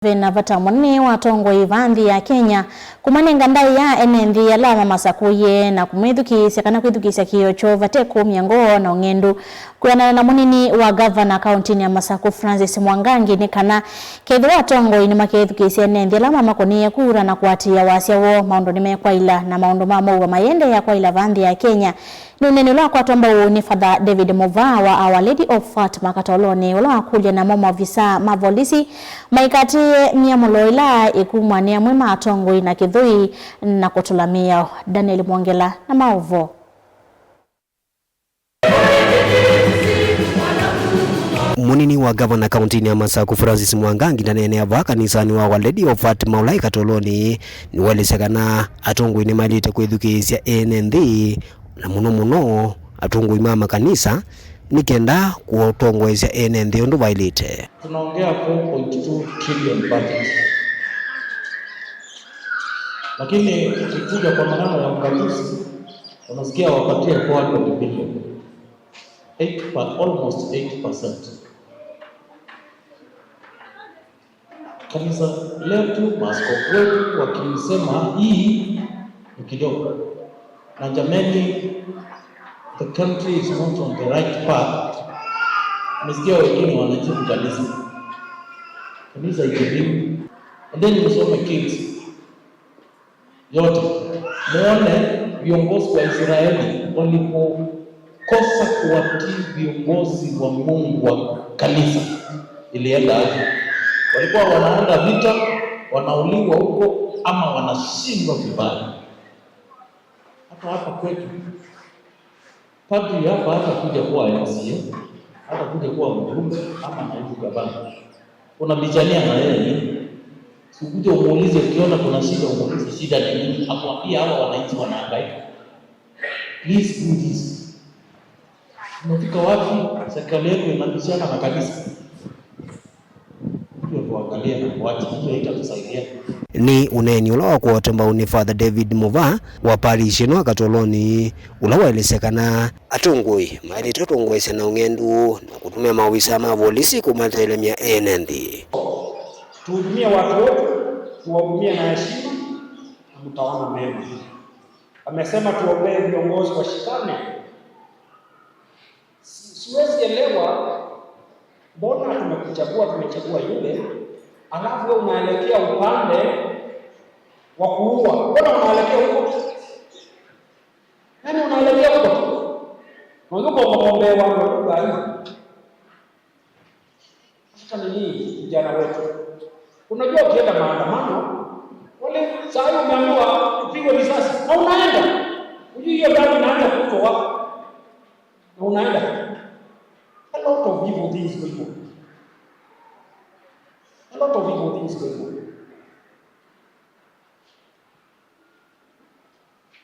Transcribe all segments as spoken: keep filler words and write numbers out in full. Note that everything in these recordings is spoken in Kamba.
Ve na vata mũnene wa atongoi va nthĩ ya Kenya kũmanenga ndaĩa ene nthĩ ala mamasakũie na kũmethukĩĩsya kana kwĩthukĩĩsya kĩĩo kyoo vate kũmya ngoo na ũng'endu. Kwĩanana na mũnini wa ngavana kaũntĩnĩ ya Masaku Francis Mwangangi nĩ kana kethĩwa atongoi nĩmakethukĩĩsya ene nthĩ ala mamakũnĩe kura na kũatĩĩa wasya woo, maũndũ nĩmekwaĩla na maũndũ ma mũuo mayĩendeea kwaĩla va nthĩ ya Kenya. Nĩ ũneeni ũla wakwatwa mbau nĩ Father David Muvaa wa Our Lady of Fatima Katolonĩ, ũla wakũlya namo maovisaa ma volisi maikatĩĩe myamũlo ĩla ĩkumwa nĩ amwe ma atongoi na kĩthũi na kũtũla mĩao. Daniel Mwongela na maũvoo. Mũnini wa ngavana kaũntĩnĩ ya Masaku Francis Mwangangi ndaneenea vaa kanisanĩ wa Our Lady of Fatima ũla ĩ Katolonĩ, nĩwaelesya kana atongoi nĩmaĩlĩte kwĩthukĩĩsya ene nthĩ, na mũno mũno atongoi ma makanisa, nĩ kenda kũtongoesya ene nthĩ ũndũ vaĩlĩte. Tunaongea four point two trillion budget. Lakini ukikuja kwa maneno ya uchaguzi, unasikia wapatie four hundred million. Eight per, almost eight percent. Kanisa letu, maaskofu wetu wakisema hii ni kidogo, na jameni, the country is not on the right path. Nimesikia wengine wanajibu kanisa. Kanisa ijibiwi. And then you so many kids. Yote. Muone viongozi wa Israeli walipokosa kuwatii viongozi wa Mungu wa kanisa, ilienda aje? Walikuwa wanaenda vita, wanauliwa huko, ama wanashindwa vibaya. Hata hapa kwetu, padri hapa hatakuja kuwa M C A, hatakuja kuwa mjumbe ama naibu gavana. Unabishania na yeye nini? Si ukuje umuulize, ukiona kuna shida umuulize shida ni nini, akwambie hawa wananchi wanahangaika. Please do this. Umefika wapi? Serikali yetu inabishana na kanisa. Hiyo tuangalie na kuacha, hiyo haitatusaidia. Nĩ ũneeni ũla wakwatwa mbau nĩ Father David Muvaa wa parish ĩno ya Katolonĩ, ũla waelesya kana atongoi maĩlĩte ũtongoesya na ũng'endu na kũtũmĩa maovisaa ma volisi kũmatelemya ene nthĩ. Tuhudumie watu wetu, tuwahudumie na heshima na mtaona mema. Amesema tuombee viongozi washikane. Si-, siwezi elewa, mbona tumekuchagua, tumechagua yule, alafu wewe unaelekea upande wa kuua. Mbona unaelekea huko? Yaani unaelekea huko. Unajua kwa kuombea watu wa Mungu. Hata nini, vijana wetu? Unajua ukienda maandamano, wale saa hii umeambiwa upigwe risasi, na unaenda. Hujui hiyo damu inaanza kuuzwa wapi. Na unaenda. A lot of evil things going on. A lot of evil things going on.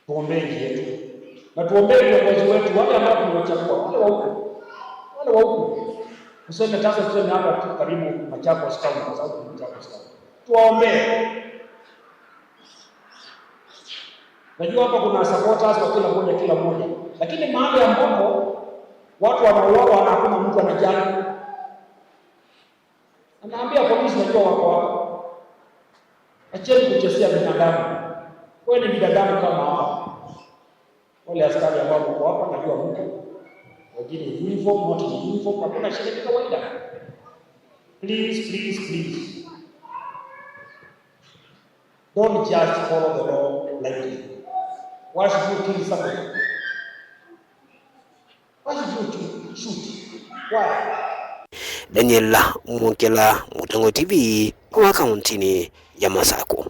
Tuombee nchi yetu. Na tuombee viongozi wetu, wale ambao tumewachagua, wale wa huko. Wale wa huko. Tuseme sasa, tuseme hapa tu karibu Machakos County, kwa sababu ni Machakos County. Tuwaombee. Najua hapa kuna supporters wa kila mmoja, kila mmoja. Lakini mahali ambapo watu wanauawa na hakuna mtu anajali. Anaambia polisi, najua wako hapa. Acheni kuchezea binadamu. Wewe ni binadamu kama wao. Wale askari ambao mko hapa, najua mko. Wengine uniform, not in uniform, hakuna shida, ni kawaida. Please, please, please. Don't just follow the law blindly. Why should you kill somebody? Why should you shoot? Shoot? Why? Daniel Mwongela, Mũtango T V, wa kaũntĩnĩ ya Masakũ.